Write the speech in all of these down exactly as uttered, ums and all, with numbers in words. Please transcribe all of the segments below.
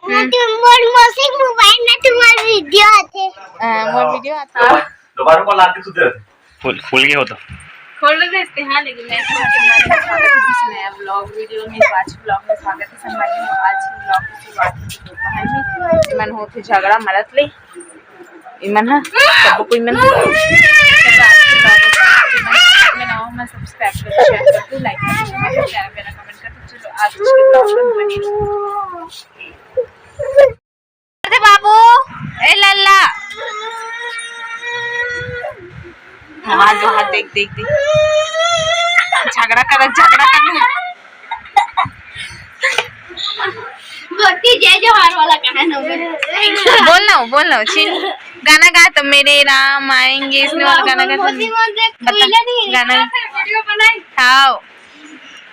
तुम मोर मौसी के मोबाइल में तुम्हार वीडियो आथे। हाँ, मोर वीडियो आथे। दोबारा कॉल आके सुते रहते। फूल, फूल के हो तो। खोल रहे थे, हाँ, लेकिन मैं खोल के हमारे स्वागत है कुछ नया व्लॉग वीडियो में। तो आज व्लॉग में स्वागत है संगवारी हो। आज व्लॉग की शुरुआत होती है दोपहर में। मन होते झगड़ा मरत ले। इमन ह, सबको कोई मन। चलो, आज के vlog में जो मन में ना हो, मन subscribe कर दो, share कर दो, like कर दो, प्यारा प्यारा comment कर दो। चलो, आज के vlog में बने रहो। अरे बाबू, ए लल्ला। हाँ, जो हाथ देख, देख, देख। झगड़ा कर, झगड़ा कर। गोटी जय जवान वाला कहा ना बे। बोल ना, बोल ना, चिन। गाना गा तो, मेरे राम आएंगे, इसने वाला गाना गा तो। मौसी मन देख, बता, कोयला नहीं है। गाना। वीडियो बनाई। हाँ।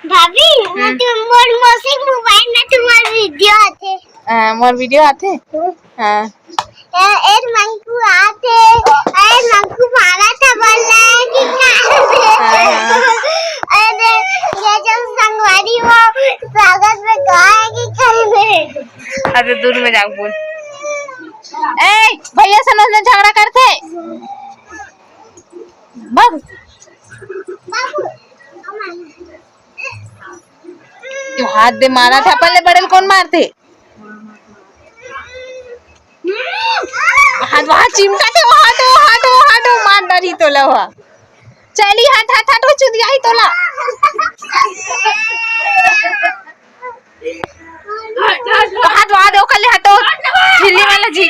भाभी, हम्म। तुम मोर मौसी के मोबाइल में तुम्हार वीडियो आथे। हाँ, मोर वीडियो आथे? हम्म। हाँ। ए, ए, मंकू आथे, ए, मंकू मारा था, बोल रहे हैं कि क्या? हाँ, हाँ। अरे, ये जो संगवारी हो, स्वागत में कहा है कि घर में? अरे, दूर में जाके बोल। ए, भैया से न झगड़ा करथे। बाबू। तू हाथ दे मारा था, अपन ले बड़े ल कौन मारथे? हाथ वहाँ चिमटा थे, वहाँ तो, वहाँ तो, वहाँ तो मार डारी तोला हुआ। चली हट, हट, हट, वो चुदिया ही तोला। हाथ वहाँ दे, ओकर ले हटो, झिल्ली वाला जी।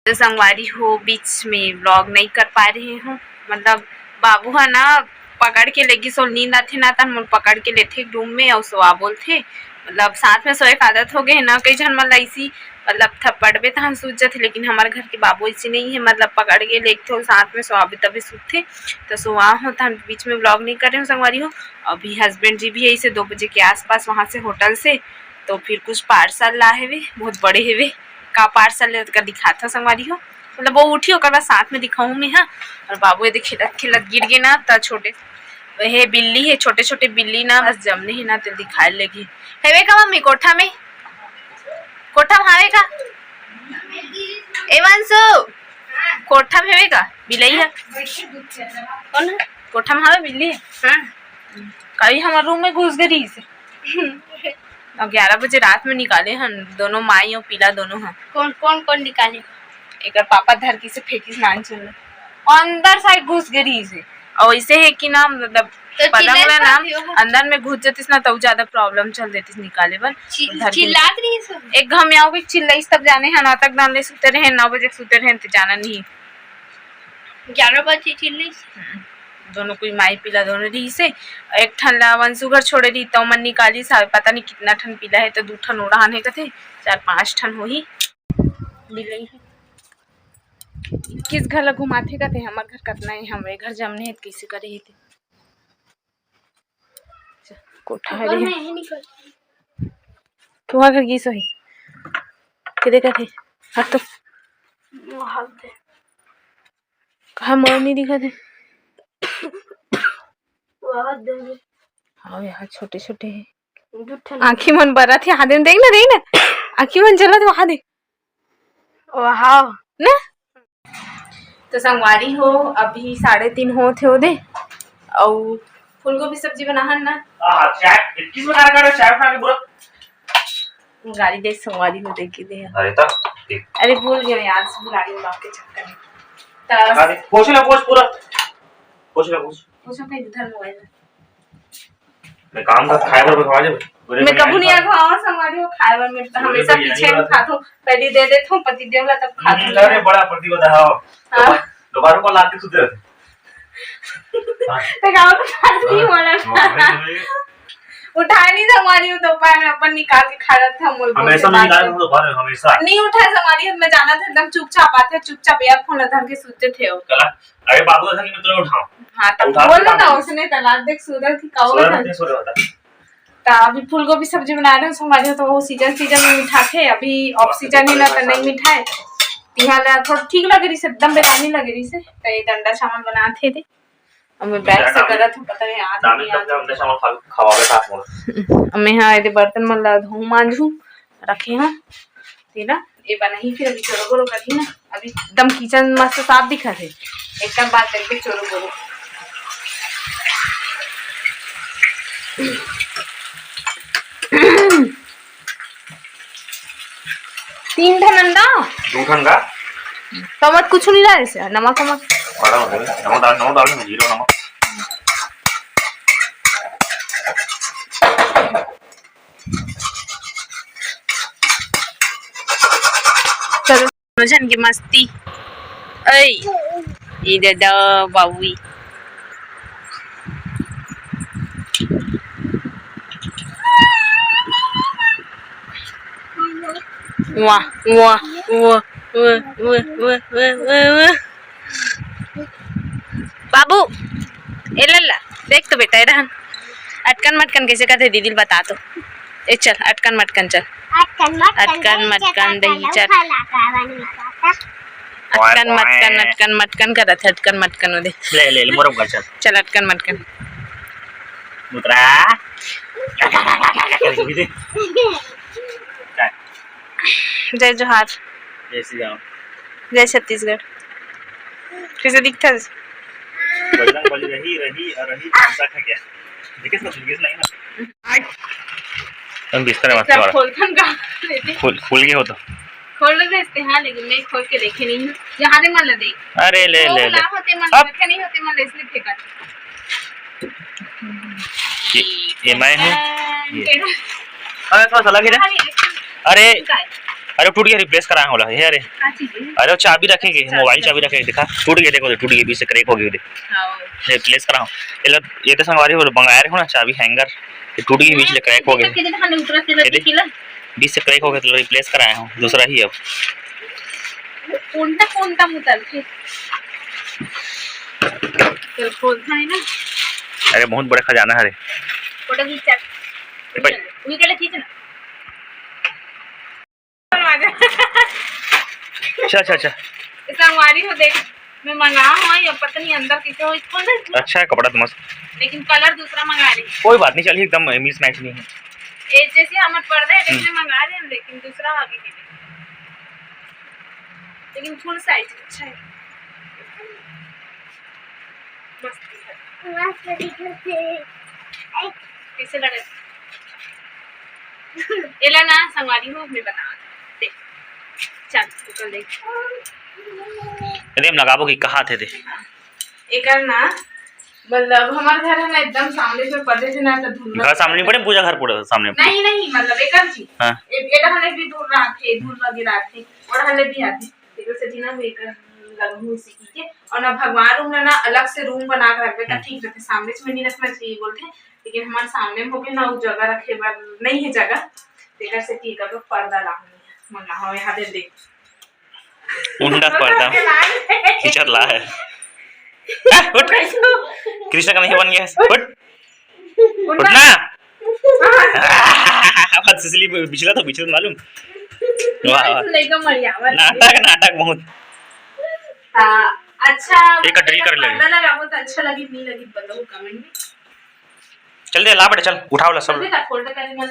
तो संगवारी हो, बीच में व्लॉग नहीं कर पा रहे हूँ, मतलब बाबू ह ना पकड़ के लेगी, सो नींद आथे ना, तन मोल पकड़ के लेथे रूम में अउ सोआ बोलथे। मतलब साथ में सोए के आदत हो गए ना, कई झन मन ला इसी मतलब थप्पड़बे तहन सूत जथे, लेकिन हमारे घर के बाबू ऐसे नहीं है, मतलब पकड़ के लेगथे अउ साथ में सोआबे तभी सूतथे। तो सोआ हो, तहन बीच में व्लॉग नहीं कर रहे हूँ संगवारी हो। अभी हस्बैंड जी भी ऐसे दो बजे के आसपास वहाँ से होटल से, तो फिर कुछ पार्सल ला हेवे, बहुत बड़े हेवे। का पार्सल ले, ओकर दिखात हव संगवारी हो। मतलब वो उठी, ओकर बाद साथ में दिखाऊं मैं, हाँ। और बाबू ये देख, खेलत खेलत गिर गे ना, त छोटे, हे बिल्ली हे, छोटे छोटे बिल्ली ना, बस जमने हे ना, ते दिखाए लेगी। हेवे का मम्मी कोठा में? कोठा में हावे का? ए वंशु, कोठा में हेवे का बिलई है? कौन है? कोठा में हावे बिल्ली? हाँ। कभी हमारे रूम में घुस गई से। अब ग्यारह बजे रात में निकाले हन दोनों, माई और पीला दोनों हन। कौन, कौन, कौन निकाले? एकर पापा धर के से फेंकिस नान चुन। अंदर साइड घुस गई से। और ऐसे है कि ना, मतलब, तो पलंग चिल्लात ला ना, रही हो। अंदर में घुस जातिस ना, तो ज्यादा प्रॉब्लम चल देतिस निकाले बर। चि-, धर के चिल्लात रही सब। एक घम आओ भी चिल्लाइस तब जाने हन, अतक दान ले सुते रहे, नौ बजे सुते रहे, तो जाना नहीं। ग्यारह बजे चिल्लाइस। हम्म। दोनों कोई माई पीला दोनों रहिसे। एक ठन ला वंशु घर छोड़े रही, त ओमन निकालिस हावे, पता नहीं कितना ठन पीला है, तो दू ठन ओढ़ान है कथे, चार पांच ठन होही। बिलई है। किस घर ला घुमाथे कथे, हमर घर कतना है, हमरे घर जमने है, कैसे करे ही ते। कोठा ऊपर हरे। में है निकल। तुहा घर गिस होही। के देखत हे? हट तो। वो हालत है। कहाँ मोर नहीं दिखत हे? वो हाथ दे दे। हाँ, यहाँ छोटे-छोटे हे। दू ठन। आँखी मन बरत हे, हाँ, देख ना, देख ना। आँखी मन जलत हे, वहाँ देख। वाह। ना? तो संगवारी हो, अभी साढ़े तीन होत हे ओदे, अउ फूलगोभी सब्जी बनाहन ना। आ, चाय, किस प्रकार का चाय बना के बोला? गाली दे संगवारी हो, देख के दे। अरे तब, देख। अरे भूल गए यार, सब गाली ब्लॉग के चक्कर में। तो अरे, पोछ ले, पोछ पूरा। पोछ ले, पोछ। पोछो कहीं इधर मोबाइल में। मैं काम का खाए बर बतवा दे। मैं कभू नहीं आगो, हाँ, संगवारी हो, खाए बर मैं हमेशा पीछे में खाथो, पहले दे देथो पति देव ला, तब खाथो। अरे बड़ा प्रतिबद्ध है। हाँ। दोबारा को लाके सुते रहते। हाँ। तो गाँव में खास नहीं हाँ। बोला था। हाँ, वही, वही। उठाए नहीं संगवारी हो, दोपहर में अपन निकाल के खा जाते हम, बोल, हमेशा बोल के नहीं बात निकाल, कर। हम दोपहर में हमेशा। नहीं उठाए संगवारी हो, मैं जाना था एकदम चुपचाप आते, चुपचाप एयरफोन धर के सुते थे वो। कला, अरे बाबू ऐसा कि मैं तुरंत उठाऊं। हाँ, तब उठा बोल के ना, काम उसने तलाक देख सूरज की काऊ सोया था। रहते, सोया रहता। त अभी फूलगोभी सब्जी बना रहे हो, संगवारी हो, तो वो सीजन, सीजन में मिठाथे, अभी ऑफ सीजन है ना, तो नहीं मिठाए। तिहा ला थोड़ा ठीक लग रही से, एकदम बेरानी लग रही से, तो ये डंडा चावल बनाथे दे। अब मैं बैग से गलत हूँ, पता नहीं, याद नहीं, याद। डंडा चावल खा, खवावे साथ में। अब मैं हाँ, ये बर्तन मन ला धो मांजू, रखे हैं। ये ना, ये बनाही, फिर अभी चोरो बोरो करही ना। अभी एकदम किचन मस्त साफ दिखत हे, एकदम बात करके चोरो बोरो। तीन ठन अंडा। दू ठन का? तो मत कुछ नहीं डाले से, नमक वमक। बड़ा हो गया, नमक डाल, नमक डाल, जीरो नमक। चलो, दोनों झन के मस्ती। ऐ, ये दादा बाबू। वाह, वाह, वाह। बाबू, ए लल्ला, देख तो बेटा, ए रहन। अटकन मटकन कैसे कहते दीदी ल बता तो। ए चल, अटकन मटकन चल। अटकन मटकन अटकन कैसे मटकन कहते दही चल। अटकन मटकन, अटकन मटकन करत हे, अटकन मटकन ओ दे। ले, ले, ले, मोर ऊपर चल। चल, अटकन मटकन। मुद्रा। जय जोहार। जय श्री राम। जय छत्तीसगढ़। कैसे दिखता है? बजरंग बली रही, रही और रही, ऐसा खा गया। देखे सब, देखे नहीं ना। हम बिस्तर में मत मारा। खोल खन का। खुल, खुल गए हो तो। खोल रहे थे, हाँ, लेकिन मैं खोल के देखे नहीं हूँ। यहाँ दे मन ला देख। अरे, ले, वो ले, ले। होते मन अब रखे नहीं होते, मन इसलिए फेंका। ये, ये मैं हूँ। ये। अरे, थोड़ा सा लगे ना। अरे, अरे, टूट गया, replace कराया होला। ये, अरे, अरे, वो चाबी रखे के, mobile चाबी रखे के, दिखा, टूट गया, देखो, टूट गया, बीच से crack हो गया, देख। हाँ। Replace कराओ। ये लो, ये तो संगवारी हो, मंगाए रहे हो ना, चाबी hanger, ये टूट गया, बीच से crack हो गया। ये देख। बीच से crack हो गया, तो replace कराया हूँ, दूसरा ही अब। कोनटा, कोनटा मुतल के। चल, खोलता है ना। अरे, बहुत बड़ा खजाना है रे। फोटो खींच, चल। ए भाई। उही के लिए खींच ना। अच्छा, अच्छा, अच्छा। संगवारी हो, देख, मैं मंगा हूँ, ये पता नहीं अंदर कैसे हो, खोल दे। अच्छा है कपड़ा तो मस्त। लेकिन colour दूसरा मंगा रही। कोई बात नहीं, चलिए, एकदम mismatch नहीं है। ये जैसे हमर पर्दा है, हम्म। देखने मंगा रहे हैं, लेकिन दूसरा आ गया। लेकिन full size अच्छा है। मस्त दिखत हे। मस्त दिखत हे। कैसे लगे? एला ना संगवारी हो, मैं बता दे। चल, तू कर ले। अरे, हम लगाबो कि कहा थे दे। एकर ना, मतलब, हमार घर है ना एकदम सामने से, पर्दे से ना तो धूल घर लगे। सामने पड़े, पूजा घर पूरा सामने पड़े। नहीं, नहीं, मतलब, एकर जी। हाँ। ए-, एकर हमें भी धूल राखे, धूल लगे राखे, और हले भी आथे। तेकर सेती ना मैं एकर लगहूँ इसी की के, और ना भगवान रूम में ना अलग से रूम बना के रखबे, त हम्म। ठीक रहथे, सामने में नहीं रखना चाहिए बोलथे, लेकिन हमारे सामने में होगे ना, वो जगह रखे बर नहीं है जगह, तेकर सेती एकर तो पर्दा लाहूँ, मंगाहूँ, यहाँ दे देख। उंडा पर्दा। खींचत ला है। आ, उठ। कृष्ण का नहीं बन गया है। उठ। उठ ना। बात इसलिए बिचला तो बिचला मालूम। वाह, वाह। नाटक, नाटक बहुत। हाँ, अच्छा, एक drill कर ले। पर्दा लगाबो तो अच्छा लगी, नहीं लगी, बताओ comment में। चल दे, ला बेटा, चल, उठाओ ला सब। अभी तक fold करे मन।